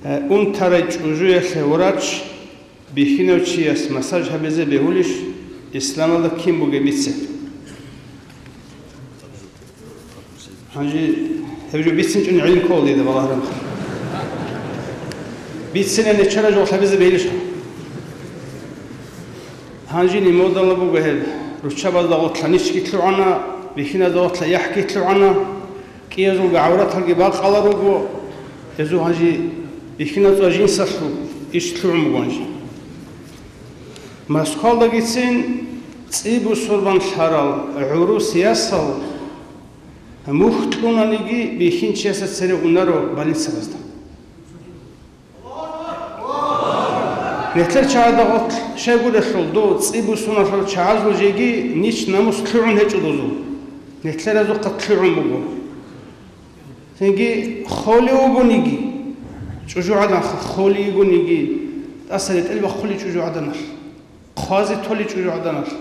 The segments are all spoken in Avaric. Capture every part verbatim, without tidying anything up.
Унтарай чӀужуялъе врач бихьинав чияс массаж гьабизе бегьулищ, исламалда кин бугеб бице? Гьанже гьеб жо бицинчӀун гӀилм ккола дида, балагьран. Бицина нечара жо лъабизе бегьилищ? Гьанже модала буго гьеб, руччабазда гъорлъа ничги лъугӀана, бихьиназда гъорлъа яхӀги лъугӀана, кӀиязулги гӀавраталги бакъала руго, гьезул гьанже бихьиназул жинсалъул иш лъугӀун буго гьанже. Москвалдагицин цӀи бусурбан лъарал гӀурус ясал мухь кьунаниги бихьинчиясда цере унаро больницабазда. Нилъер чагӀазда гъорлъ щайгурелъул дов цӀи бусурбан лъарал чагӀазул жеги нич намус лъугӀун гьечӀо дозул. Нилъеразухъа лъугӀун буго. Цинги холев вугониги, чӀужугӀадан холев вугониги, тӀаса ретӀел бахъули чӀужугӀаданалъ, хъвазе толи чӀужугӀаданалъ,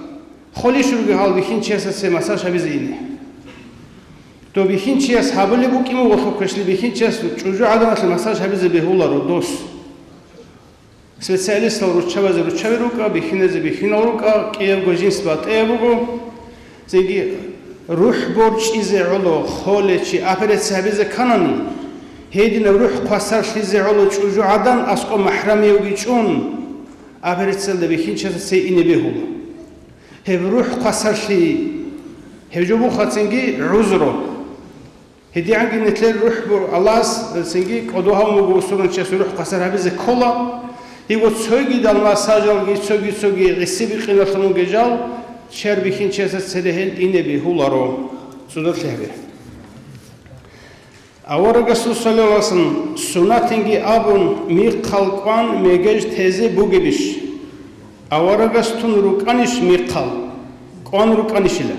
холищ ругел гьал бихьинчиясда цере массаж гьабизе ине. Дов бихьинчияс гьабулеб букӀин буго, лъуккешлъи бихьинчияс чӀужугӀаданалъе массаж гьабизе бегьуларо дос. Специалистал руччабазе руччаби рукӀа, бихьиназе бихьинал рукӀа, кӀиябго жинс батӀияб буго. Цинги рухӀ борчӀизе гӀоло холев чи операция гьабизе кканани, гьединаб рухӀ хвасарлъизе гӀоло чӀужугӀадан аскӀоб махӀрамиявги чӀун, операциялда бихьинчиясда цере ине бегьула. Гьеб рухӀ хвасарлъи, гьеб жо буго цинги гӀузру. ГьедигӀанги нилъер рухӀ бу-, Аллагьас цинги кӀодо гьавун буго бусурбанчияс рухӀ хвасар гьабизе ккола. Гьебго цогидал массажалги, цоги-цоги гӀиси бикъиналъун бугел жал, чияр бихьинчиясда цере гьел ине бегьуларо. ЦӀудалъи гьабе. Аварагасул саллаллагьу гӀалайгьи вассалам сунатинги абун михъал кӀван мегеж тезе бугебищ? Аварагас тун рукӀанищ михъал, кӀван рукӀанищила?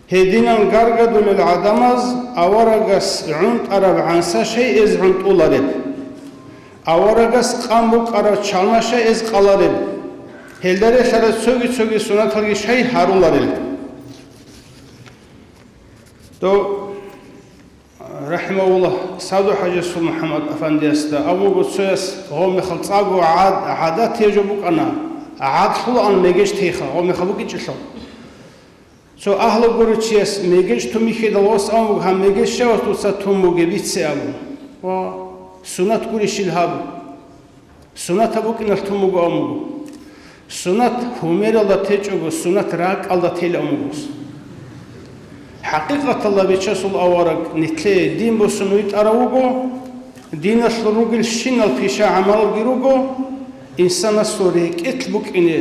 Гьединан гаргадулел гӀадамаз аварагас гӀунтӀараб гӀанса щай эз гӀунтӀулареб? Аварагас къан букӀараб чалма щай эз къалареб? Гьелда релълъарал цоги-цоги сунаталги щай гьаруларел? Дов, рахӀимагьуллагь, Саду-хӀажиясул МухӀаммад афандиясда абун буго, цояс гъов мехалъ цӀакъго гӀад-, гӀадатияб жо букӀана, гӀадлъулаан мегеж теха гъов мехалъ букӀинчӀелъул. Цо агьлу гурев чияс мегеж тун бихьидал гъос абун буго, гьаб мегеж щай, ва дуца тун бугеб бице абун. Ва сунат гурищил гьаб? Сунат гьаб букӀиналъ тун буго абун буго. Сунат гьумералда течӀого, сунат ракӀалда тела абун буго. ХӀакъикъаталда Бичасул авараг нилъее дин босун витӀарав вуго, диналъул ругелщинал пиша-гӀамалги руго, инсанасул рекӀелъ букӀине.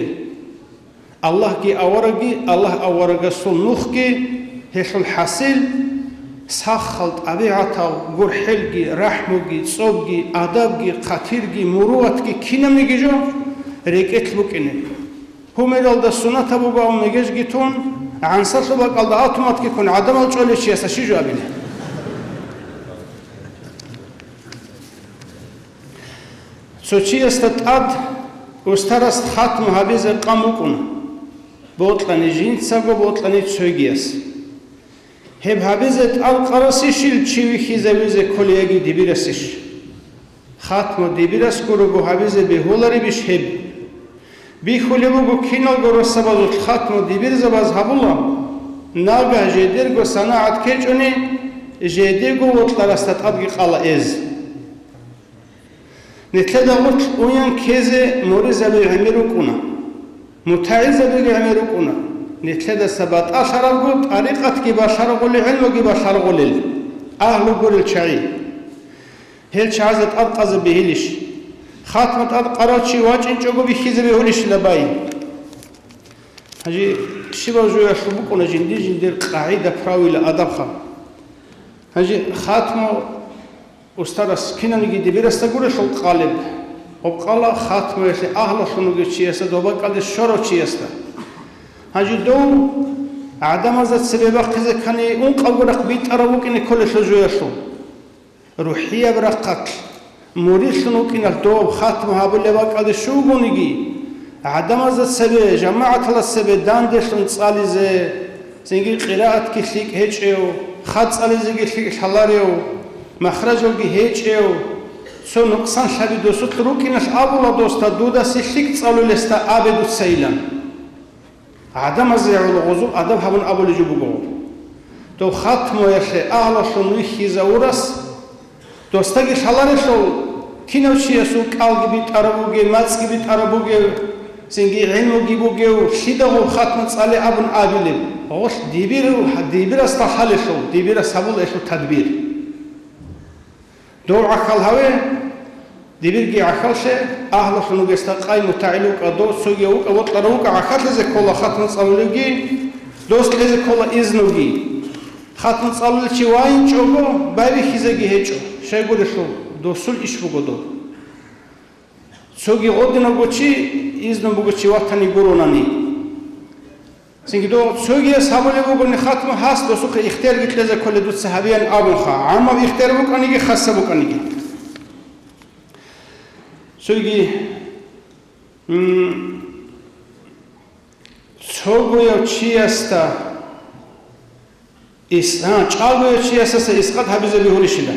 Аллагьги аварагги, Аллагь аварагасул нухги, гьелъул хӀасил, сахал тӀабигӀатал, гурхӀелги, рахӀмуги, цӀобги, адабги, хъатирги, муруватги кинабниги жо рекӀелъ букӀине. Гьумералда сунат гьаб буго абун мегежги тун, гӀансалъул бакӀалда автоматги ккун гӀадамал чӀолев чиясда щиб жо абине? Цо чиясда тӀад устарас хатму гьабизе къан букӀуна, бокьани жинцаго, бокьани цогияс. Гьеб гьабизе тӀадкъарасищил чи вихьизавизе кколей яги дибирасищ? Хатму дибирас гурого гьабизе бегьуларебищ гьеб? Бихьулеб буго, киналго росабазулъ хатму дибирзабаз гьабула, нагагь жедерго санагӀат ккечӀони, жедего вокьарасда тӀадги къала эз. Нилъеда гъорлъ уян ккезе муридзаби гӀемер рукӀуна, мутагӀилзабиги гӀемер рукӀуна. Нилъедаса батӀалъарабго тӀарикъатги балъаргъули, гӀелмуги балъаргъулел, агьлу гурел чагӀи. Гьел чагӀазда тӀадкъазе бегьилищ? Хатму тӀадкъарав чи вачӀинчӀого бихьизе бегьулищила бай? Гьанже щибаб жоялъул букӀуна жиндир-жиндир къагӀида, правила, адабха. Гьанже хатму устарас кинаниги дибирасда гурелъул къалеб, гъоб къала хатмуялъе агьлулъун вугев чиясда, доб бакӀалде щварав чиясда. Гьанже дов гӀадамазда цебе бахъизе ккани, ункъабго рахъ битӀарав вукӀине кколелъул жоялъул. РухӀияб рахъалъ муридлъун вукӀиналъ дов хатму гьабулеб бакӀалде щугониги, гӀадамазда цебе, жамагӀаталда цебе данделъун цӀализе, цинги къираатги лъикӀ гьечӀев, хат цӀализеги лъикӀ лъаларев, махражалги гьечӀев, Цо нукъсан лъаби досулъ рукӀиналъ абула досда, дуда сихлъи цӀалулесда абе дуцайилан. ГӀадамазе гӀоло гъозул адаб гьабун абулеб жо буго. Дов хатмуялъе агьлулъун вихьизавурас досдаги лъаларелъул, кинав чиясул кӀалги битӀараб бугев, мацӀги битӀараб бугев, цинги гӀилмуги бугев, лъидагъул хатму цӀале абун абилеб, гъолъ дибир-, дибирасда лъалелъул, дибирас гьабулелъул тадбир. Дов гӀахьал гьаве, дибирги гӀахьаллъе, агьлулъун вугесда къай мутагӀил вукӀа, дов цоги вукӀа, вокьарав вукӀа, гӀахьаллъизе ккола хатму цӀалулевги, дос кьезе ккола изнуги. Хатму цӀалулев чи вайинчӀого, байбихьизеги гьечӀо, щайгурелъул досул иш буго доб. Цоги гъодинавго чи, изну буго чи ватани гуронани. Цинги дов цогияс гьабулеб бугони хатму, гьас досухъе ихтиярги кьезе кколеб дуца гьабеян абунха, гӀаммаб ихтияр букӀаниги, хасаб букӀаниги. Цоги, м, цогояв чиясда Ис-, а, чӀагояв чиясаса искъат гьабизе бегьулищила?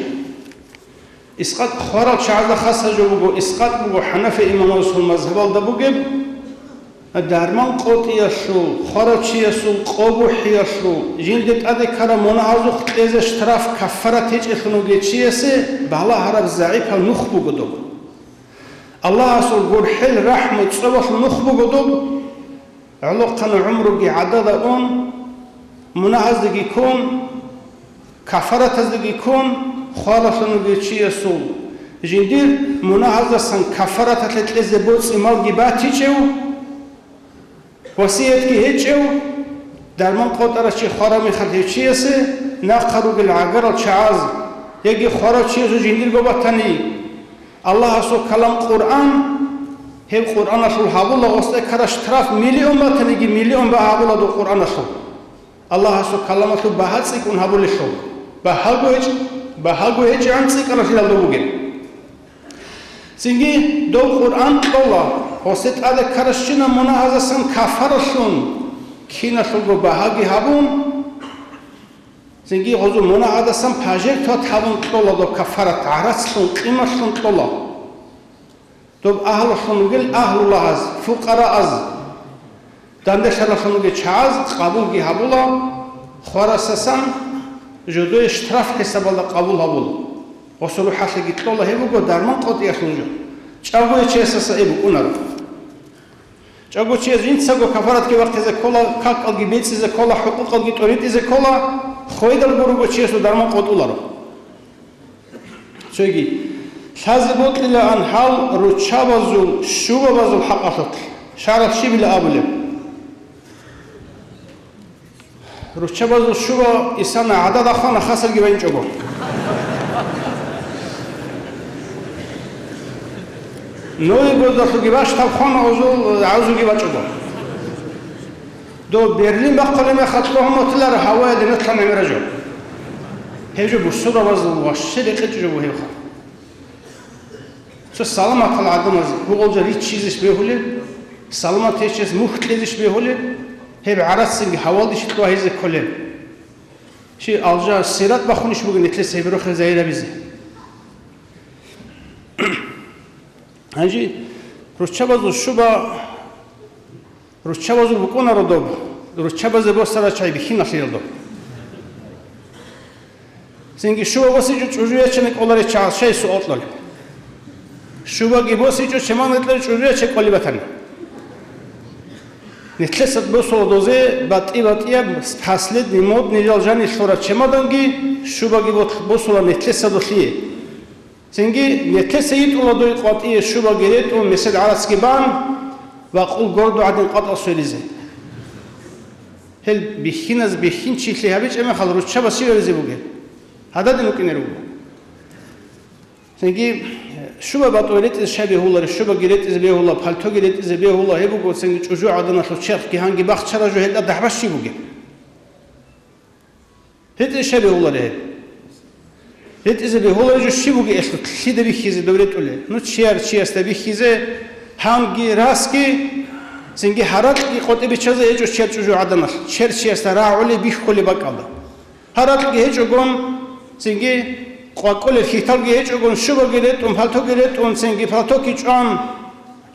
Искъат хварал чагӀазда хасаб жо буго, искъат буго ХӀанафи имамасул мазгьабалда бугеб, дарман къотӀиялъул, хварав чиясул къо бухӀиялъул, жинде тӀаде ккараб мунагьазухъ кьезе штраф, каффарат гьечӀелъун вугев чиясе балагьараб загӀипал нух буго доб. Аллагьасул гурхӀел, рахӀму, цӀобалъул нух буго доб. ГӀолохъанав гӀумруги гӀадада ун, мунагьаздеги ккун, кафаратаздеги ккун, хваралъун вугев чиясул жиндир мунагьаздасан кафараталъе кьезе боцӀи малги батичӀев, васиятги гьечӀев, дарман къотӀарав чи хвараб мехалъ гьев чиясе нахъа ругел гӀагарал чагӀаз яги хварав чиясул жиндирго батани, Аллагьасул калам Къуръан, гьеб Къуръаналъул гьабула гъосда ккараб штраф миллион батаниги, миллион багьа гьабула дов Къуръаналъул. Аллагьасул каламалъул багьа цӀикӀкӀун гьабулелъул. Багьаго гьечӀ-, багьаго гьечӀегӀан цӀикӀкӀаралъидал дов бугеб. Цинги дов Къуръан кьола, гъосде тӀаде ккаращинаб мунагьаздасан кафаралъун, киналъулго багьаги гьабун, Цинги гъозул мунагьаздасан пожертвовать гьабун кьола доб кафарат, гӀарацлъун, къиматлъун кьола. Доб агьлулъун вугел агьлулагьаз, фукъарааз, данделъаралъун вугел чагӀаз къабулги гьабула, хварасасан жодое штраф хӀисабалда къабул гьабула. Гъосул рухӀалъеги кьола, гьеб буго дарман къотӀиялъул жо. ЧӀагоячиясаса гьеб букӀунаро. ЧӀаго чияс жинцаго кафаратги бахъизе ккола, какалги бецӀизе ккола, хӀукъукъалги тӀоритӀизе ккола, хвейдал гурого чиясул дарман къотӀуларо. Цоги, лъазе бокьилаан гьал руччабазул, щубабазул хӀакъалъулъ, шаргӀалъ щибила абулеб? Руччабазул щуба исана гӀадада хвана хасалги вайинчӀого. Новый годалъуги бащтаб хвана гъозул гӀавзуги бачӀого. Дов Берлин бахъулеб мехалъ лъугьун батиларо гьаваялде нутлъан гӀемера жо. Гьеб жо бусурабазул ващи рекъечӀо жо бугьебха. Цо саламатал гӀадамаз гьугъул жо риччизеш бегьулеб, саламат гьечӀес мухь кьезеш бегьулеб, гьеб гӀарацинги гьавалдищ лъугьизе кколеб. Щи алжа сират бахунищ бугеб нилъеца гьеб рохел загьирабизе? Гьанже руччабазул щуба Руччабазул букӀунаро доб, руччабазе босарал чагӀи бихьиналъе гьелдо. Цинги щуба босичӀо чӀужу ячана кӀоларел чагӀаз щай суал кьолеб? Щубаги босичӀо чеман гьекьер чӀужу яча кӀолеб батани. Нилъеца босула дозе батӀи-батӀияб последний модный жал жанир лъурал чемоданги щубаги бот-, босула нилъеца долъие. Цинги нилъеца йитӀула дой къватӀие щубаги ретӀун, месед гӀарацги бан, ва къул гордо гӀадин къватӀал сверизе. Гьел бихьиназ бихьинчилъи гьабичӀеб мехалъ руччабаз щиб гьабизе бугеб? Гьададин рукӀине руго. Цинги щуба батӀой ретӀизе щай бегьулари, щубаги ретӀизе бегьула, пальтоги ретӀизе бегьула, гьеб буго цинги чӀужугӀаданалъул черхги гьанги бахчараб жо гьелда дагьба щиб бугеб? РетӀизе щай бегьулари гьеб? РетӀизе бегьулари жо щиб бугеб гьелъул, лъида бихьизе дов ретӀулеб? Ну, чияр чиясда бихьизе, гьанги расги, цинги гьаракьги къотӀи биччазе гьечӀо чияр чӀужугӀаданалъ, чер чиясда рагӀулеб, бихьулеб бакӀалда. Гьаракьги гьечӀогон, цинги къвакӀулел хьиталги гьечӀогун, щубаги ретӀун, палтоги ретӀун, цинги палтоги чӀван,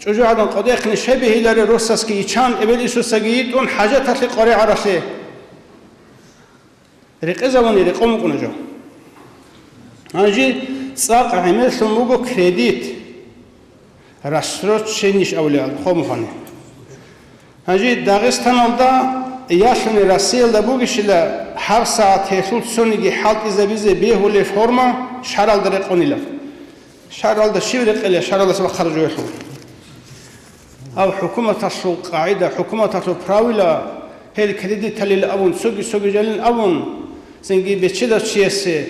чӀужугӀадан къватӀехъин щай бегьиларел росасги иччан, эбел-инсусаги йитӀун, хӀажаталъе къваригӀаралъе. Рекъезабуни рекъон букӀуна жо. Гьанже цӀакъ гӀемерлъун буго кредит, рассроченищ абулеб хомухъани. Гьанже Дагъистаналда, ялъуни Россиялда бугищила гьабсагӀат гьелъул цониги хӀалтӀизабизе бегьулеб форма шаралда рекъонила. Шаралда щиб рекъела, шаралдаса бахъараб жоялъул. Гьав хӀукуматалъул къагӀида, хӀукуматалъул правила, гьел кредиталил абун, цоги-цоги жалин абун, цинги бечедав чиясе,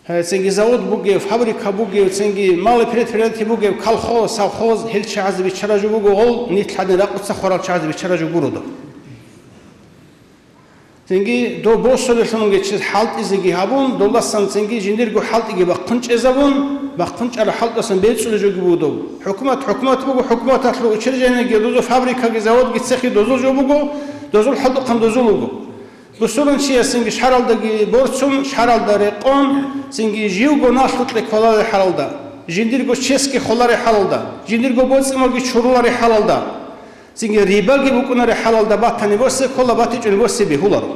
гье, цинги завод бугев, фабрика бугев, цинги малый предприятие бугев, колхоз, совхоз, гьел чагӀазе биччараб жо буго, гъол нилъ гьадин ракъуца хварал чагӀазе биччараб жо гуро доб. Цинги дов босулелъунги чияс хӀалтӀизеги гьабун, долдасан цинги жиндирго хӀалтӀиги бахъун чӀезабун, бахъун чӀараб хӀалтӀасан бецӀулеб жоги буго доб. ХӀукумат хӀукумат буго, хӀукуматалъул учреждениеги, дозул фабрикаги, заводги, цехги дозул жо буго, дозул хӀалтӀухъан дозул вуго. Бусурманчиясинги шаралдаги борцун, шаралда рекъон, цинги живго налъукье кколареб хӀалалда, жиндирго чесги холареб хӀалалда, жиндирго боцӀи-малги чурулареб хӀалалда, цинги рибаги букӀунареб хӀалалда батани босе ккола, батичӀони босе бегьуларо.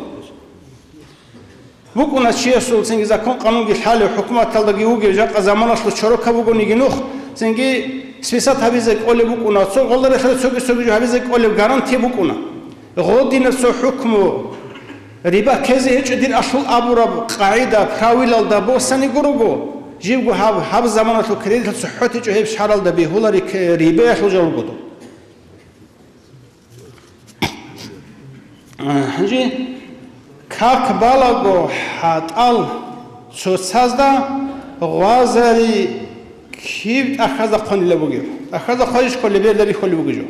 БукӀуна чиясул цинги закон-къанунги лъалев, хӀукуматалдаги вугев, жакъа заманалъул чорокаб бугониги нух, цинги списать гьабизе кӀолеб букӀуна, цо гъолда рехида цоги-цоги жо гьабизе кӀолеб гарантия букӀуна. Гъодинаб цо хӀукму, риба ккезе гьечӀо дир алъул абураб къагӀида, правилалда босани гурого, живго гьаб, гьаб заманалъул кредитал цохӀо течӀо гьеб шаралда бегьулари к-, рибаялъул жал ругодо. Гьанже как балаго хӀатӀал цоцазда гъвазари киб тӀахьазда хъванила бугеб? ТӀахьазда хъванищ кколеб, берда бихьулеб бугеб жо?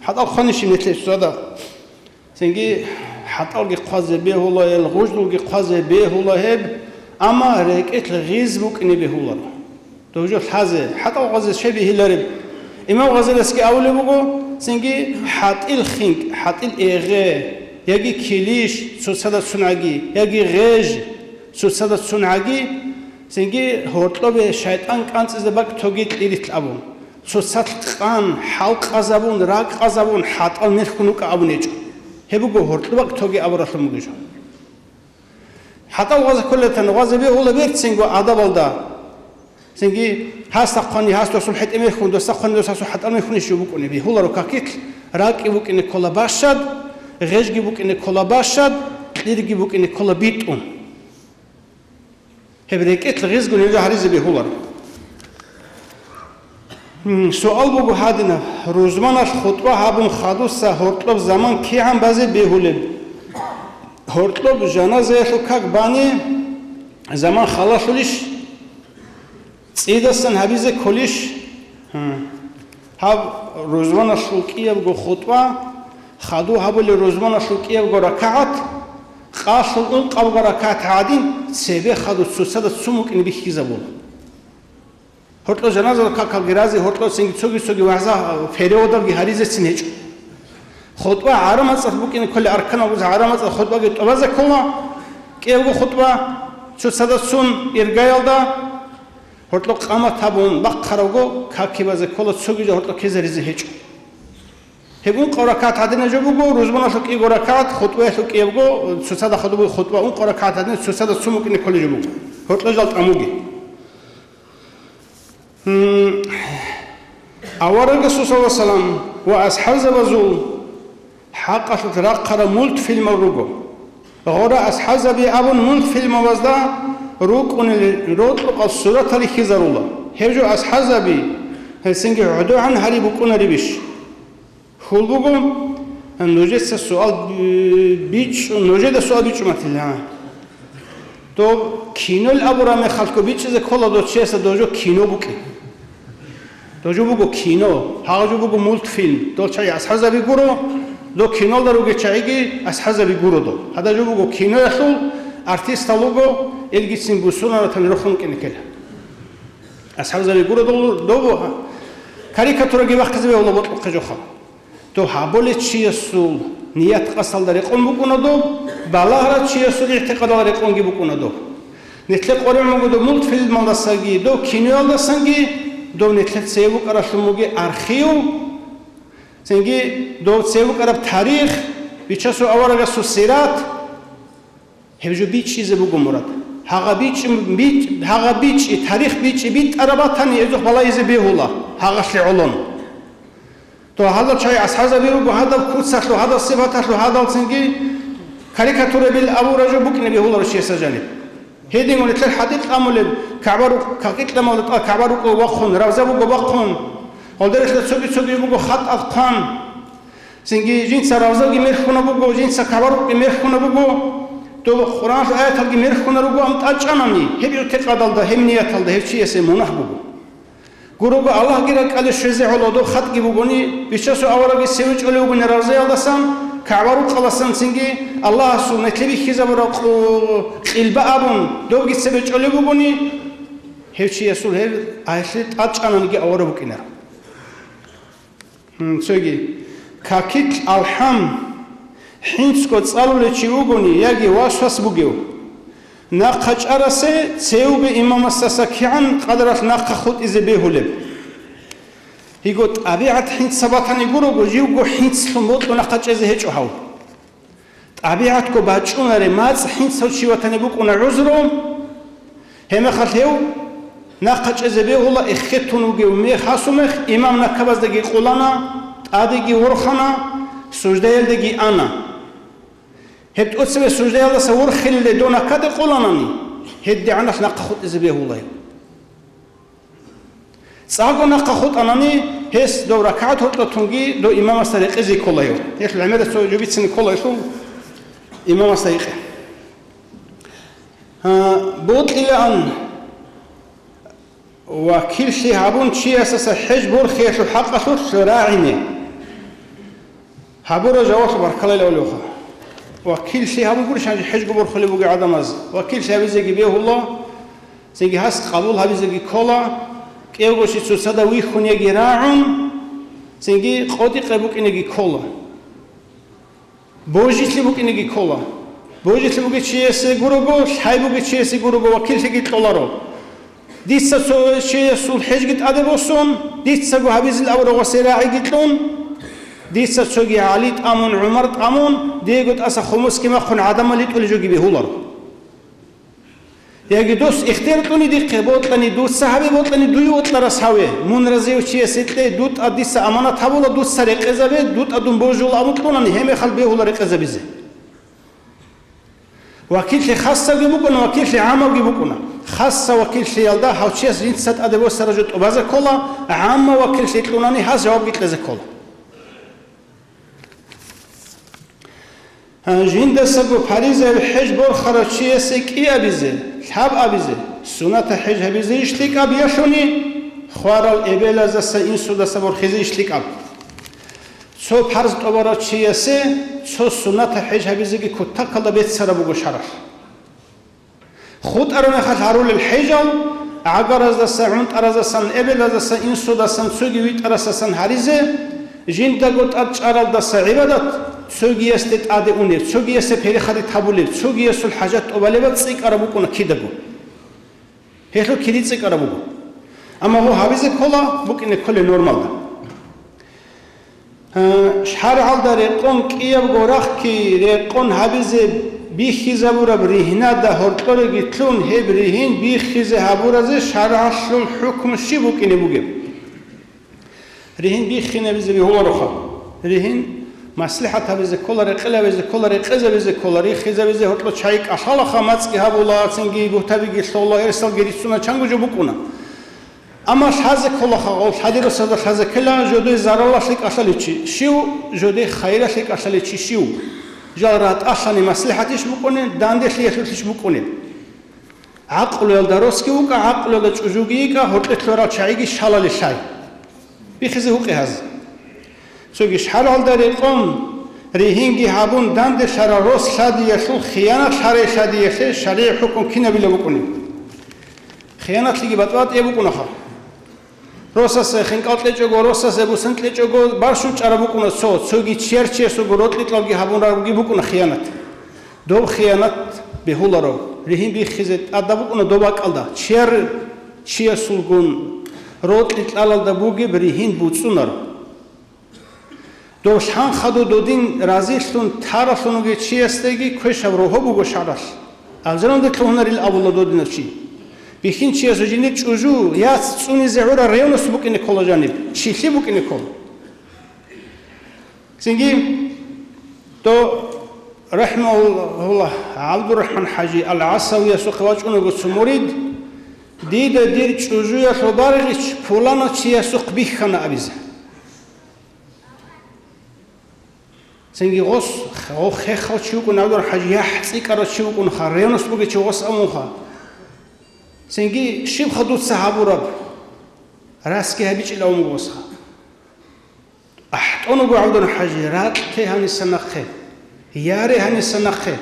ХӀатӀал хъванищ нилъер цоцазда? Цинги хӀатӀалги хъвазе бегьула гьел, гъужлулги хъвазе бегьула гьеб, амма рекӀелъ гъиз букӀине бегьуларо. Дов жо лъазе, хӀатӀал гъазе щай бегьилареб? Имам Гъазалиясги абулеб буго, цинги хӀатӀил хинкӀ, хӀатӀил эгъе, яги килищ цоцазда цун гӀаги, яги гъеж цоцазда цун гӀаги, цинги гьоркьобе шайтӀан кӀанцӀизе бакӀ тоги кьирилъ абун, цоцалъ къан, хӀалкъазабун, ракъазабун, хӀатӀал мелхун вукӀа абун гьечӀо. Гьеб буго гьоркьоб бакӀ тоги абуралъун бугеб жо. ХӀатӀал гъазе кколетан, гъазе бегьула берцинго адабалда. Цинги гьасда хъвани, гьас досул хӀетӀе мехун, досда хъвани, дос гьасул хӀатӀал мехунищ жо букӀуни бегьуларо какилъ, ракӀги букӀине ккола бащад, гъежги букӀине ккола бащад, кьирги букӀине ккола битӀун. Гьеб рекӀелъ гъизго гьеб жо гьаризе бегьуларо. М, суал буго гьадинаб: рузманалъ хутӀба гьабун хадуса гьоркьоб заман кигӀан базе бегьулеб? Гьоркьоб жаназаялъул как бани заман халалъулищ? ЦӀидасан гьабизе кколищ? Гьа. Гьаб рузманалъул кӀиябго хутӀба, хаду гьабулеб рузманалъул кӀиябго ракагӀат, къалъул ункъабго ракагӀат гӀадин, цебе хаду цоцазда цун букӀине бихьизабула. Гьоркьо жаназа какалги разе, гьоркьоцинги цоги-цоги вагӀза, переводалги гьаризецин гьечӀо. ХутӀба гӀараб мацӀалъ букӀине кколел арканал гӀараб мацӀалъ хутӀбаги тӀубазе ккола, кӀиябго хутӀба цоцазда цун иргаялда, гьоркьоб къамат гьабун бахъарабго каки базе ккола, цоги жо гьоркьоб ккезаризе гьечӀо. Гьеб ункъо ракагӀат гьадинаб жо буго, рузманалъул кӀиго ракагӀат, хутӀбаялъул кӀиябго, цоцазда хадуб хутӀба, ункъо ракагӀат гьадинаб цоцазда цун букӀине кколел жо буго. Гьоркьо жал тӀамуги. М, авараг Расул саллаллагьу гӀалайгьи вассалам ва асхӀабзабазул хӀакъалъулъ рахъараб мультфильмал руго. Гъора асхӀабзаби абун мультфильмабазда рукӀунел рокьукъал суратал рихьизарула. Гьеб жо асхӀабзаби гьесинги гӀодогӀан гьари букӀунаребищ? Хьул буго, нужеца суал би-, бичӀчӀу-, нужеда суал бичӀчӀуматила. Доб кинол абураб мехалъго бичӀчӀизе ккола дов чиясда дов жо кино букӀин. Дов жо буго кино, гьагъа жо буго мультфильм. Дол чагӀи асхӀабзаби гуро, дов кинолда ругел чагӀиги асхӀабзаби гуро дол. Гьадаб жо буго киноялъул артистал руго, илгицин бусурманатани рохун кӀиниккела. АсхӀабзаби гуро дол, дов карикатураги бахъизе бегьула бокьухъе жоха. Дов гьабулев чиясул ният-къасдалда рекъон букӀуна доб, балагьарав чиясул игӀтикъадалда рекъонги букӀуна доб. Нилъер къоригӀун буго доб мультфильмалдасаги, доб киноялдасанги, доб нилъер цеве букӀаралъун бугеб архив, цинги доб цеве букӀараб тарих, Бичасул аварагасул сират, гьеб жо бичӀчӀизе буго мурад. Гьагъа бичӀчӀи, бич-, гьагъа бичӀчӀи, тарих бичӀчӀи битӀараб батани, гьезухъ балагьизе бегьула гьагъалъе гӀолон. То гьадал чагӀи асхӀазаби руго, гьадаб куцалъул, гьадаб сипаталъул, гьадалцинги карикатурабил абураб жо букӀине бегьуларо чиясда жаниб. Гьедин нилъер хӀатӀикь тӀамулеб, КагӀба рукъ-, какикь тӀамулеб тӀа-, КагӀба рукъу бахъун, равза буго бахъун. Гьалдералъа цоги-цоги буго хатӀ ахъван. Цинги жинца равзаги мерхьуна буго, жинца КагӀба рукъги мерхьуна буго, доб Къуръаналъул аяталги мерхьуна руго, ам тӀачӀанани, гьеб гӀутекъадалда, гьеб нияталда гьев чиясе мунагь буго. Гурого Аллагьги ракӀалде щвезе гӀоло доб хатӀги бугони, Бичасул аварагги цеве чӀолев вугони равзаялдасан, КагӀба рукъалдасанцинги Аллагьасул нилъее бихьизабураб къу-, къилба абун, добги цебе чӀолев вугони, гьев чиясул гьеб гьелъие тӀадчӀананиги авараг букӀинаро. Гьин, цоги, какилъ алхӀам хӀинцго цӀалулев чи вугони яги васвас бугев, нахъа чӀарасе цеве имамасдаса кигӀан къадаралъ нахъа хутӀизе бегьулеб? Йиго, тӀабигӀат хӀинца батани гурого, живго хӀинцлъун бокьун нахъа чӀезе гьечӀо гьав. ТӀабигӀатго бачӀунаре мацӀ хӀинцав чи ватани букӀуна гӀузру, гьебмехалъ гьев нахъа чӀезе бегьула, эхетун вугев мех, гьасумех имам накабаздаги къулана, тӀадеги ворхана, суждаялдеги ана. Гьеб тӀоцебе суждаялдаса ворхилелде дов накаде къуланани, гьедигӀанаб нахъа хутӀизе бегьула гьев. ЦӀакъго нахъа хутӀанани, гьес дов ракагӀат гьоркьотунги дов имамасда рекъезе ккола гьев. Гьелъул гӀемерас цо жо бицине ккола гьелъул имамасда гьекъе. Гьа, бокьилаан вакиллъи гьабун чиясдаса хӀеж борхиялъул хӀакъалъулъ рагӀине. Гьабураб жаваблъи баркалла илан гьабулеха. Вакиллъи гьабун гурищ гьанже хӀежго борхулеб бугеб гӀадамаз. Вакиллъи гьабизеги бегьула, цинги гьас къабул гьабизеги ккола, кӀевгощи цоцазда вихьун яги рагӀун, цинги къотӀи-къе букӀинеги ккола. Божилъи букӀинеги ккола. Божилъи бугев чиясе гурого, лъай бугев чиясе гурого вакиллъиги кьоларо. Дица цо чиясул хӀежги тӀаде босун, дицаго гьабизил абураб гъосе рагӀиги кьун, дица цоги ГӀали тӀамун, ГӀумар тӀамун, диего тӀаса хомосги махъун гӀадамал ритӀулел жоги бегьуларо. Яги дос ихтияр кьуни дихъе, бокьани дуца гьабе, бокьани дуе вокьарас гьаве, мун разияв чиясе кье, дутӀа дица аманат гьабула, дуца рекъезабе, дутӀа дун божула абун кьунани, гьебмехалъ бегьула рекъезабизе. Вакиллъи хасавги букӀуна, вакиллъи гӀаммавги букӀуна. Хасав вакиллъиялда гьав чияс жинца тӀаде босараб жо тӀубазе ккола, гӀаммав вакиллъи кьунани гьас жавабги кьезе ккола. Жиндасаго паризаяб хӀеж борхарав чиясе кӀиабизе, лъабабизе, суннатаб хӀеж гьабизе иш лъикӀаб ялъуни, хварал эбелаздаса инсудаса борхизе иш лъикӀаб. Цо парз тӀубарав чиясе цо суннатаб хӀеж гьабизеги кутакалда беццараб буго шаргӀалъ. ХутӀараб мехалъ гьарулел хӀежал, гӀагараздаса, гӀунтӀараздасан, эбелаздасан, инсудасан, цоги витӀарасдасан гьаризе, жиндаго тӀад чӀаралдаса гӀибадат, цогиясде тӀаде унеб, цогиясе перехадит гьабулеб, цогиясул хӀажат тӀубалеб цӀикӀкӀараб букӀуна кидаго. Гьелъул кири цӀикӀкӀараб буго. Амма гьаб гьабизе ккола, букӀине кколеб нормалда. Э, шаргӀалда рекъон кӀиябго рахъги рекъон гьабизе бихьизабураб ригьнада гьоркьореги лъун, гьеб ригьин биххизе гьабуразе шаргӀалъул хӀукму щиб букӀине бугеб? Ригьин биххинабизе бегьулароха. Ригьин маслихӀат гьабизе ккола, рекъелабизе ккола, рекъезабизе ккола, риххизабизе гьоркьо чагӀи кӀалъалаха, мацӀги гьабула, цинги бугьтабиги лъола, гьерсалги рицуна, чанго жо букӀуна. Амма лъазе кколаха гъов, лъади росазда лъазе ккела, жодой заралалъе кӀалъалев чи щив, жодой хайралъе кӀалъалев чи щив? Жал ратӀалъани маслихӀатищ букӀунеб, данделъиялъулъищ букӀунеб? ГӀакълуялда росги вукӀа, гӀакълуялда чӀужуги йикӀа, гьоркье лъурал чагӀиги щалали лъай. Бихизе гьукъи гьаз. Цоги шаргӀалда рекъон, ригьинги гьабун, данделъарал рос лъадиялъул хиянат лъарай лъадиялъе шаригӀ хӀукму кинабила букӀунеб? Хиянатлъиги батӀи-батӀияб букӀунаха. Росасе хинкӀал кьечӀого, росасе бусан кьечӀого барщун чӀараб букӀуна цо, цоги чияр-чиясулго рокьи-кьалги гьабун рагъуги букӀуна хиянат. Доб хиянат бегьуларо. Ригьин биххизе тӀадаб букӀуна доб бакӀалда, чияр чиясулгун рокьи кьалалда бугеб ригьин буцӀцӀунаро. Дов лъанхъадув додин разилъун таралъун вугев чиясдаги квешаб рогьо буго шагьаралъ. Алжаналде лъугьунарил абула додинав чи. Бихьинчиясул жиндир чӀужу, яц цӀунизе гӀурал ревность букӀине ккола жаниб, чилъи букӀине ккола. Цинги, то, рахӀмагьуллагь, ГӀабдурахӀман хӀажи ал-ГӀасавиясухъе вачӀунаго цо мурид, дида дир чӀужуялъул баргъич пуланав чиясухъ бихьана абизе. Цинги гъос, гъо-, хехал чи вукӀун, ГӀабдурахӀман хӀажи, яхӀ цӀикӀкӀарав чи вукӀунха, ревность бугев чи гъос абунха. Цинги щибха дуца гьабураб? Расги гьабичӀила абун гъосха. АхӀтӀун вуго ГӀабдурахӀман хӀажи, ракьте гьаниса нахъе, яре гьаниса нахъе.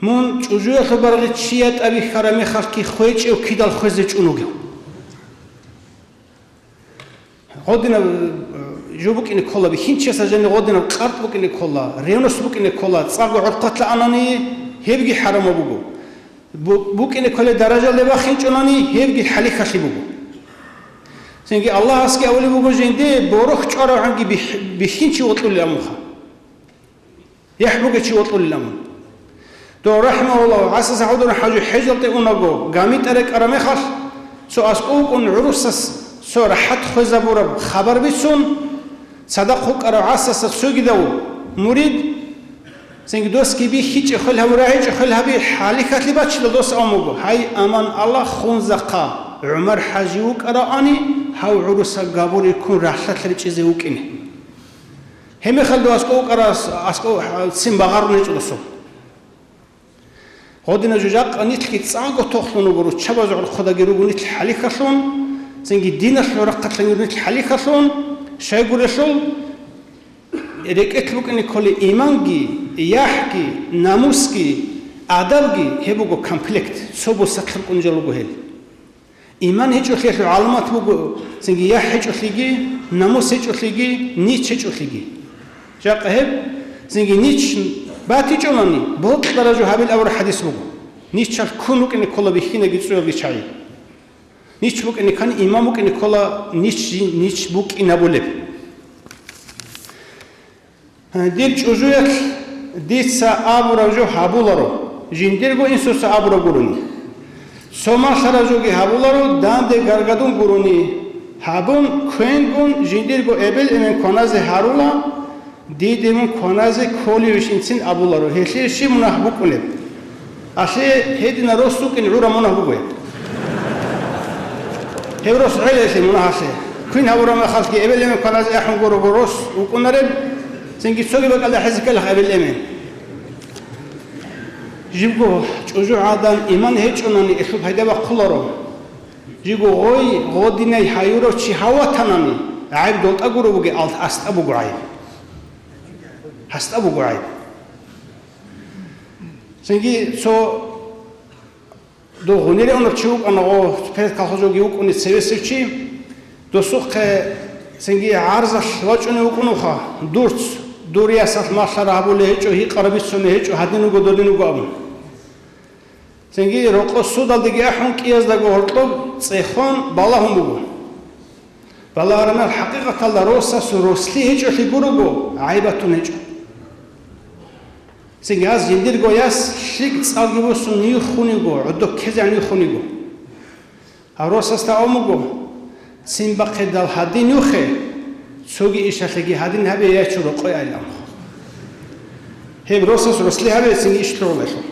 Мун чӀужуялъул баргъи чияс тӀабихьараб мехалъги хвечӀев кидал хвезе чӀун вугев. Гъодинаб, э, жо букӀине ккола, бихьинчиясда жаниб гъодинаб къаркъа букӀине ккола, ревность букӀине ккола, цӀакъго гӀурхъалъа анани, гьебги хӀарамаб буго. Бу-, букӀине кколеб даражалде бахинчӀонани, гьебги хӀалихьалъи буго. Цинги Аллагьасги абулеб буго жинде, борохь чӀварабгӀанги бихь-, бихьинчи вокьулел амунха. ЯхӀ бугев чи вокьулел амун. Дов рахӀмагьуллагь ГӀасас ГӀабдурахӀман хӀажи хӀежалде унаго, гамитӀа рекӀараб мехалъ, цо аскӀов вукӀун гӀурусас цо рахӀат хвезабураб хабар бицун, цадахъ вукӀарав ГӀасасда цогидав мурид, цинги досги бихьичӀеб хвел гьабун, рагӀичӀеб хвел гьаби хӀалихьалъи бачила дос абун буго: «Гьай, аман Аллагь, хунзахъа, ГӀумар хӀажи вукӀаравани, гьав гӀурусаб габури ккун рахӀлъалъ ричӀизе вукӀине». Гьебмехалда аскӀов вукӀарас, аскӀов ццин багъарун гьечӀо досул. Гъодинаб жо жакъа нилъги цӀакъго тохлъун руго, руччабазул гӀурхъудаги руго нилъ хӀалихьалъун, цинги диналъул рахъалъан руго нилъ хӀалихьалъун, щайгурелъул, рекӀелъ букӀине кколеб иманги, яхӀги, намусги, адабги, гьеб буго комплект, цо бусалъ рукӀун жо руго гьел. Иман гьечӀолъиялъул гӀаламат буго, цинги яхӀ гьечӀолъиги, намус гьечӀолъиги, нич гьечӀолъиги. Жакъа гьеб, цинги нич батичӀонани, бокьараб жо гьабил абураб хӀадис буго. Ничалъ ккун рукӀине ккола бихьинаги цӀуялги чагӀи. Нич букӀине ккани, иман букӀине ккола нич, нич букӀинабулеб. Дир чӀужуялъ дица абураб жо гьабуларо, жиндирго инсуца абураб гурони. Цо малъараб жоги гьабуларо, данде гаргадун гурони. Гьабун, квенгун, жиндирго эбел-эмен кваназе гьарула, диде мун кваназе кколевищинцин абуларо, гьелъие щиб мунагь букӀунеб? Алъе гьедина рос вукӀин гӀураб мунагь буго. Гьев рос гӀелаялъе мунагьалъе. Квен гьабураб мехалъги эбел-эмен кваназе ахӀун гурого рос вукӀунареб, цинги цоги бакӀалда хӀезе ккелаха эбел-эмен. Жибго чӀужугӀадан иман гьечӀонани, гьелъул пайда бахъуларо. Жибго гъой, гъодинай гьаюрав чи гьав ватанани, гӀайиб долтӀа гуро бугеб, ал-, астӀа буго гӀайиб. АстӀа буго гӀайиб. Цинги цо дов гъунир унав чи вукӀана, гъо, пед колхозалги вукӀуни цевесев чи, досухъе цинги гӀарзалъ вачӀунев вукӀунуха, дурц, дур ясалъ малъараб гьабулеб гьечӀо, гьикъараб бицунеб гьечӀо, гьадин вуго, додин вуго абун. Цинги рокъо судалдеги ахӀун, кӀияздаго гьоркьоб цӀехон балагьун буго. Балагьараб мехалъ, хӀакъикъаталда росасул рослъи гьечӀолъи гурого, гӀайиб батун гьечӀо. Цинги гьаз жиндирго яс лъикӀ цӀалги босун нихун йиго, гӀодоб ккезегӀан нихун йиго. Гьав росасда абун буго: «Ццин бахъидал гьадин юхе, цоги ишалъеги гьадин гьабе, я чу рокъой», — айилан. Гьеб росас рослъи гьабе, цинги иш лъугьулелъул.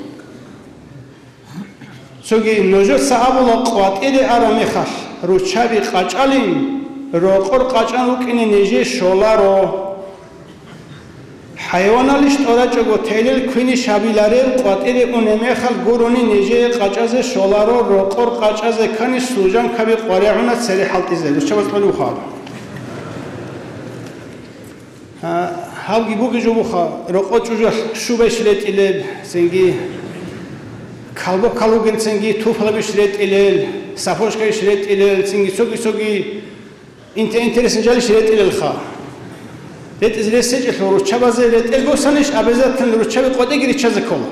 Цоги нужеца абула къватӀире араб мехалъ, руччаби къачӀалин, рокъор къачӀан рукӀине нижее щоларо. ХӀайваналищ тӀорачӀого телел квинищ гьабиларел къватӀире унеб мехалъ гурони нижее къачӀазе щоларо, рокъор къачӀазе ккани служанкаби къваригӀуна цере хӀалтӀизе, руччабаз кьолев хал. А, гьабги буги жо буха, рокъо чӀужуялъ шубайищ ретӀилел, цинги калбо калугел, цинги туфлабищ ретӀилел, сапожкайищ ретӀилел, цинги цоги-цоги инте-, интересный жалищ ретӀилелха. РетӀизе рес гьечӀелъул руччабазе ретӀел босанищ, обязательно руччаби къватӀиреги риччазе ккола.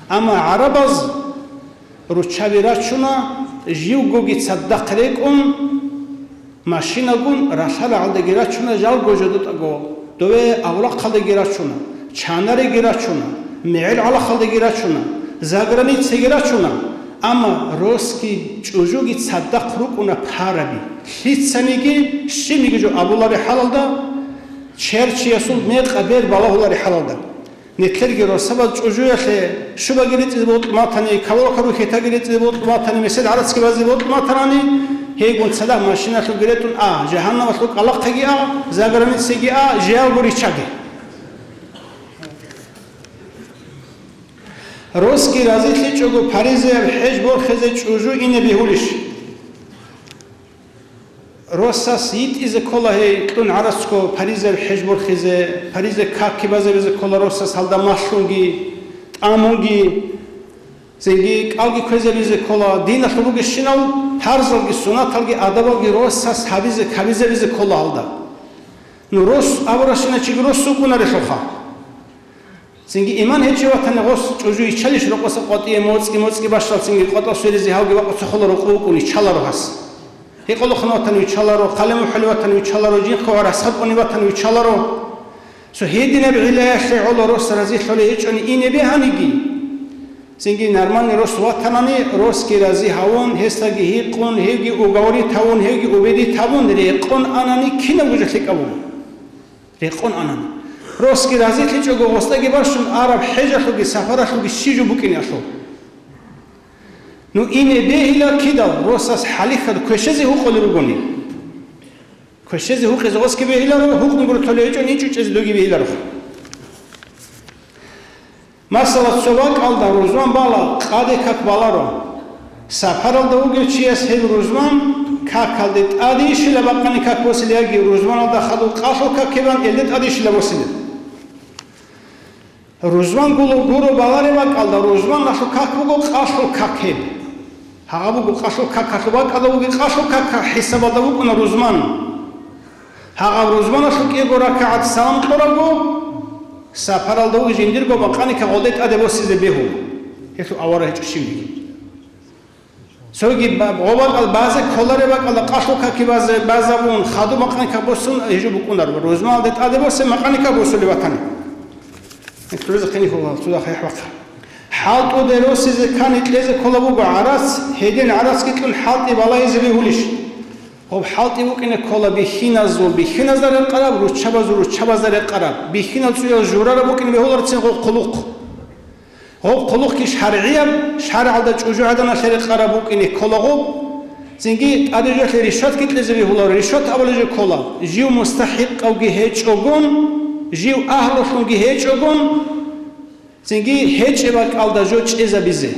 Амма гӀарабаз руччаби рачуна, живгоги цадахъ рекӀун, машинагун ралъарагӀалдаги рачуна, жалго жодатӀаго дове аврахъалдаги рачуна, чанареги рачуна, мегӀер гӀалахалдаги рачуна, заграницаги рачуна, амма росги чӀужуги цадахъ рукӀуна параби, лъицаниги щибниги жо абулари хӀалалда, черчиясул мекъа бер балагьулари хӀалалда. Нилъерги росабаз чӀужуялъе шубаги рецӀизе бокьун батани, кавалахъа рухьетаги рецӀизе бокьун батани, месед гӀарацги базе бокьун батарани, гьейгун цадахъ машиналъуги ретӀун а, жагьаннамалъул кӀкӀалахъеги а, заграницаги а, жеялго риччаги. Росги разилъичӀого паризаяб хӀеж борхизе чӀужу ине бегьулищ? Росас йитӀизе ккола гьей кьун гӀарацго паризаяб хӀеж борхизе, паризаяб какги базабизе ккола росас гьалда малъунги, тӀамунги, цинги кӀалги кквезабизе ккола, диналъул ругелщинал парзалги, суннаталги, адабалги росас гьабизе, кабизабизе ккола гьалда. Ну, рос абуращинав чиги рос вукӀунарелъулха. Цинги иман гьечӀев ватани гъос чӀужу йиччалищ рокъоса къватӀие моцӀги-моцӀги бащал, цинги къватӀал сверизе гьавги вакъуца хола рокъов вукӀун йиччаларо гьас. Гьекъолохъан ватани виччаларо, хъалимухӀали ватани виччаларо, жинхъа ва расхаб уни ватани виччаларо. Цо гьединаб гӀиллаялъе гӀоло рос разилъулей гьечӀони ине бегьаниги. Цинги нормальный рос ватанани, росги рази гьавун, гьесдаги гьикъун, гьевги уговорить гьавун, гьевги убедить гьабун, рекъон анани кинабго жо лъикӀаб буго. Рекъон анани. Росги разилъичӀого гъосдаги бащун араб хӀежалъуги сапаралъуги щиб жо букӀиналъул. Ну, ине бегьила кидал, росас хӀалихьад квешезе гьукъулел ругони. Квешезе гьукъизе гъосги бегьиларо, гьукъун гуртулев гьечӀони чӀучӀезе доги бегьиларо. Масала, цо бакӀалда рузман бала, къаде как баларо. Сапаралда вугев чияс гьеб рузман какалде тӀадейищила бакъани как босила, яги рузманалда хадуб къалъул каке бан, элде тӀадейищила босила? Рузман гуро, гуро балареб бакӀалда рузманалъул как буго къалъул как гьеб. Гьагъа буго къалъул какалъул бакӀалда буго, къалъул как хӀисабалда букӀуна рузман. Гьагъаб рузманалъул кӀиго ракагӀат салам кьурабго, сапаралда вугев жиндирго бакъани как гъолде тӀаде босизе бегьула. Гьелъул авара гьечӀо щибниги. Цоги ба-, гъо бакӀал базе кколареб бакӀалда къалъул каки базе, базабун, хадуб бакъани как босун гьежо букӀунаро. Рузманалде тӀаде босе, бакъани как босулев ватани. Гьелъулазухъе нихьула, цо дахъ яхӀ бахъа. ХӀалтӀуде росизе кани кьезе ккола буго гӀарац, гьедин гӀарацги кьун хӀалтӀи балагьизе бегьулищ? Гъоб хӀалтӀи букӀине ккола бихьиназул бихьиназда рекъараб, руччабазул руччабазда рекъараб. Бихьинал цӀуял журараб букӀине бегьуларцин гъоб хъулухъ. Гъоб хъулухъги шаргӀияб, шаргӀалда чӀужугӀаданалъе рекъараб букӀине ккола гъоб. Цинги тӀадежалъе ришватги кьезе бегьуларо, ришват абулеб жо ккола, жив мустахӀикъавги гьечӀогун, жив агьлулъунги гьечӀогун, цинги гьечӀеб бакӀалда жо чӀезабизе,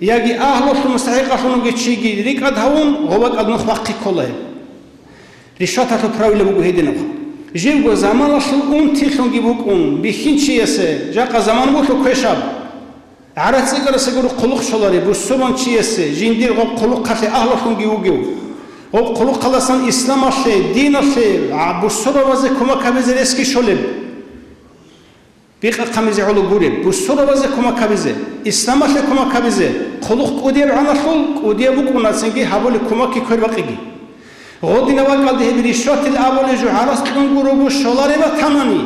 яги агьлулъун мустахӀикъалъун вугев чиги рикӀкӀад гьавун, гъоб бакӀалда нух бахъи ккола гьеб. Ришваталъул правила буго гьединаб. Живго заманалъул унтилъунги букӀун, бихьинчиясе, жакъа заман буго квешаб. ГӀарац цӀикӀкӀарасе гуро хъулухъ щолареб, бусурманчиясе, жиндир гъоб хъулухъалъе агьлулъунги вугев. Гъоб хъулухъалдасан исламалъе, диналъе, а, бусурбабазе кумек гьабизе ресги щолеб. Бикъа-хъамизе гӀоло гуреб, бусурбабазе кумек гьабизе, исламалъе кумек гьабизе, хъулухъ кӀудияб гӀаналъул кӀудияб букӀуна, цинги гьабулеб кумекги квербакъиги. Гъодинаб бакӀалде гьеб ришватил абулеб жо гӀарац кьун гурого щолареб батанани,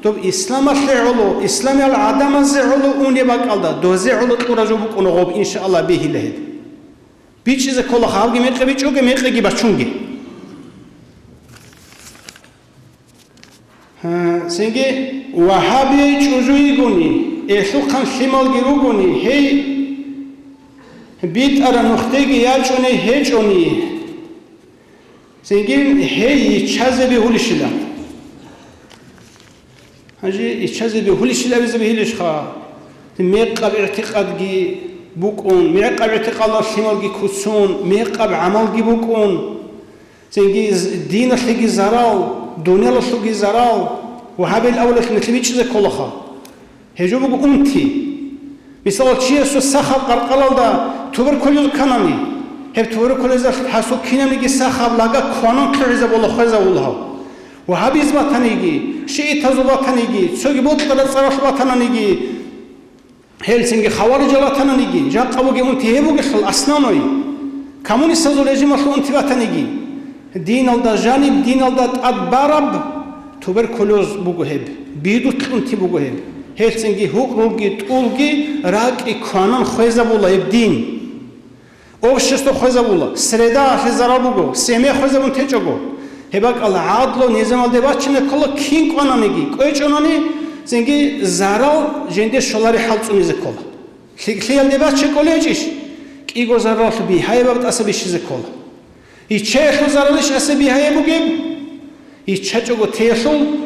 доб исламалъе гӀоло, исламиял гӀадамазе гӀоло унеб бакӀалда, дозе гӀоло кьураб жо букӀуна гъоб, иншааллагь, бегьила гьеб. БичӀчӀизе ккола, гьабги мекъи бичӀчӀоге, мекъиги бачунге. Гьа, цинги, вагьаби чӀужу йигони, гьелъухъан лъималги ругони, гьей битӀараб нухдеги ячӀуней гьечӀони, цинги гьей йиччазе бегьулищила. Гьанже йиччазе бегьулищила абизе бегьилищха? Мекъаб игӀтикъадги букӀун, мекъаб игӀтикъадалъ лъималги куцун, мекъаб гӀамалги букӀун. Цинги з-, диналъеги зарал, дуниялалъулги зарал, вагьабил авлалъ нилъ бичӀчӀизе кколаха. Гьеб жо буго унти. Мисалал, чиясул сахаб къаркъалалда туберкулез кканани, гьеб туберкулезалъ гьасул кинабниги сахаб лага кванан лъугӀизабула, хвезабула гьав. Вагьабизм батаниги, шиитазул батаниги, цоги бокьараб цӀаралъ батананиги, Гьелцинги хаварижал ратананиги, жакъа бугеб унти гьеб бугелъул, основной, коммунистазул режималъул унти батаниги, диналда жаниб, диналда тӀад бараб туберкулез буго гьеб, бидулъ унти буго гьеб. Гьелцинги гьукърулги, тӀулги, ракӀги кванан хвезабула гьеб дин. Общество хвезабула, средаялъе зарал буго, семья хвезабун течӀого. Гьеб бакӀалда гӀадлу низамалде бачине ккола, кин кӀвананиги, кӀвечӀонани, цинги зарал жинде щолареб хӀал цӀунизе ккола. ЛъикӀлъиялде бачи кӀолечӀищ? КӀиго заралалъул бигьаяб тӀаса бищизе ккола. Иччаялъул заралищ тӀаса бигьаяб бугеб? ИччачӀого теялъул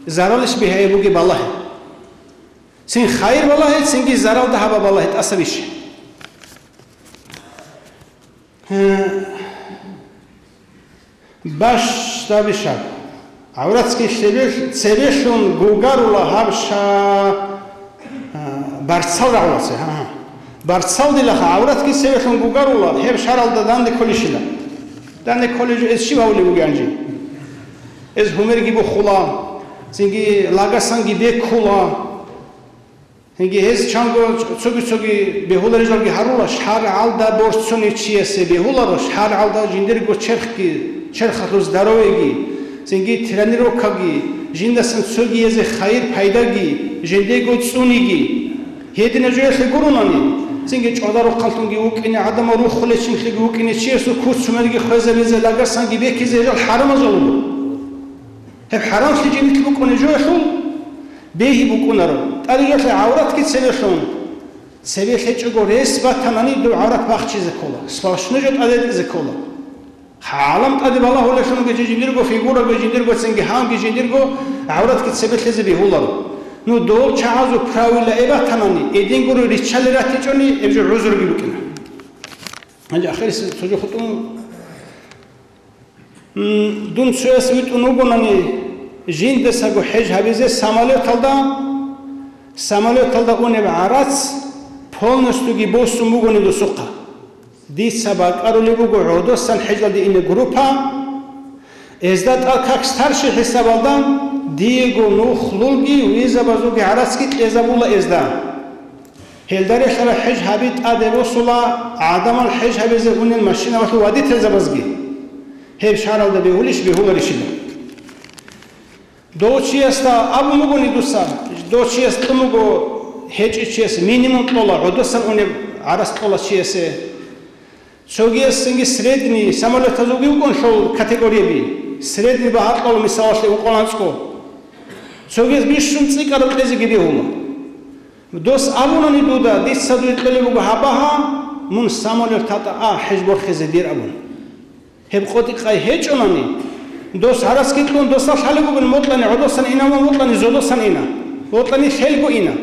заралищ бигьаяб бугеб балагье. Цин хайир балагье, цинги зарал дагьаба балагье тӀаса бищи. Гье, бащдабищал. ГӀавратги цебе-, цебелъун гугарула гьаб ша-, а, барцал рагӀуласе, гьа, гьа. Барцал дилаха, гӀавратги цебелъун гугарула, гьеб шаралда данде кколищила. Данде кколеб жо эс щиб гьавулеб бугеб гьанже? Эс гьумерги бухула, цинги лагасанги беккула. Гьанги гьез чанго цоги-цоги бегьуларижалги гьарула, шаргӀалда борцунев чиясе бегьуларо, шаргӀалда жиндирго черхги, черхалъул здоровьеги, цинги тренировкаги, жиндасан цогиязе хайир-пайдаги, жиндего цӀуниги. Гьединаб жоялъе гуронани, цинги чӀвадарухъанлъунги вукӀине, гӀадамал рухулечинлъиги вукӀине чиясул куц-сунарги хвезабизе, лагасанги бекизе гьел хӀарамал жо буго. Гьеб хӀарамлъи жинилъ букӀунеб жоялъул бегьи букӀунаро. ТӀаде жоялъе гӀавратги цебелъун, цебе лъечӀого рес батанани, доб гӀаврат бахчизе ккола, сплошной жо тӀаде тӀизе ккола. ГӀалам тӀаде балагьулелъунги жиндирго фигураго, жиндирго цинги гьанги жиндирго гӀавратги цебе лъезе бегьуларо. Ну, дол чагӀазул правила эбатанани, эдин гуро риччалел ратичӀони, эб жо гӀузруги букӀина. Гьанже ахирисеб цо жо хутӀун. М, дун цояс витӀун вугонани, жиндасаго хӀеж гьабизе самолеталда, самолеталда унеб гӀарац полностьуги босун бугони досухъа. Дица бакӀарулеб буго гӀодосан хӀежалде ине группа, эзда тӀал как старший хӀисабалда диего нухлулги визабазулги гӀарацги кьезабула эзда. Гьелда релълъараб хӀеж гьаби тӀаде босула гӀадамал хӀеж гьабизе унел машиналъул водительзабазги. Гьеб шаралда бегьулищ, бегьуларищила? Дов чиясда абун бугони дуца, дов чияс кьун буго, гьечӀев чияс минимум кьола, гӀодосан унеб гӀарац кьола чиясе. Цогияс цинги средний, самолетазулги вукӀун лъол категорияби, средний багьа кьола, мисалалъе, ункъо-анцӀго. Цогияс бищун цӀикӀкӀараб кьезеги бегьула. Дос абунани дуда, дица дуе кьолеб буго гьаб багьа, мун самолеталда а хӀеж борхизе дир абун. Гьеб къотӀи-къай гьечӀонани, дос гӀарацги кьун, досда лъалеб бугин, мокьани гӀодосан ина ва мокьани зодосан ина, мокьани лъелго ина.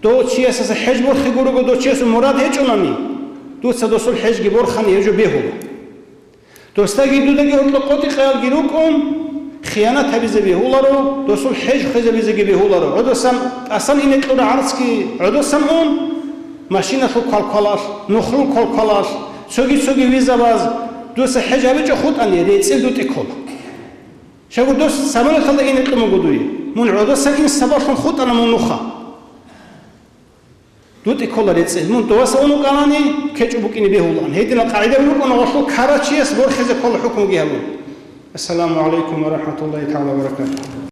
Дов чиясаса хӀеж борхи гурого дов чиясул мурад гьечӀонани, дуца досул хӀежги борхани гьеб жо бегьула. Досдаги дудаги гьоркьоб къотӀи-къаялги рукӀун, хиянат гьабизе бегьуларо, досул хӀеж хвезабизеги бегьуларо. ГӀодосан тӀасан ине кьураб гӀарцги гӀодосан ун, машиналъул квалквалалъ, нухлул квалквалалъ, цоги-цоги визабаз, дуца хӀеж гьабичӀо хутӀани, рецӀил дутӀи ккола. Щайгур дос самолеталда ине кьун буго дуе. Мун гӀодосан ин сабаблъун хутӀана мун нуха. ДутӀи ккола рецӀел. Мун доваса ун вукӀанани, кечӀо букӀине бегьулаан. Гьединал къагӀида букӀуна гъолъул ккарав чияс борхизе ккола хӀукмуги гьабун. Ассаламу гӀалайкум ва рахӀматуллагьи тагӀала ва баракатугьу.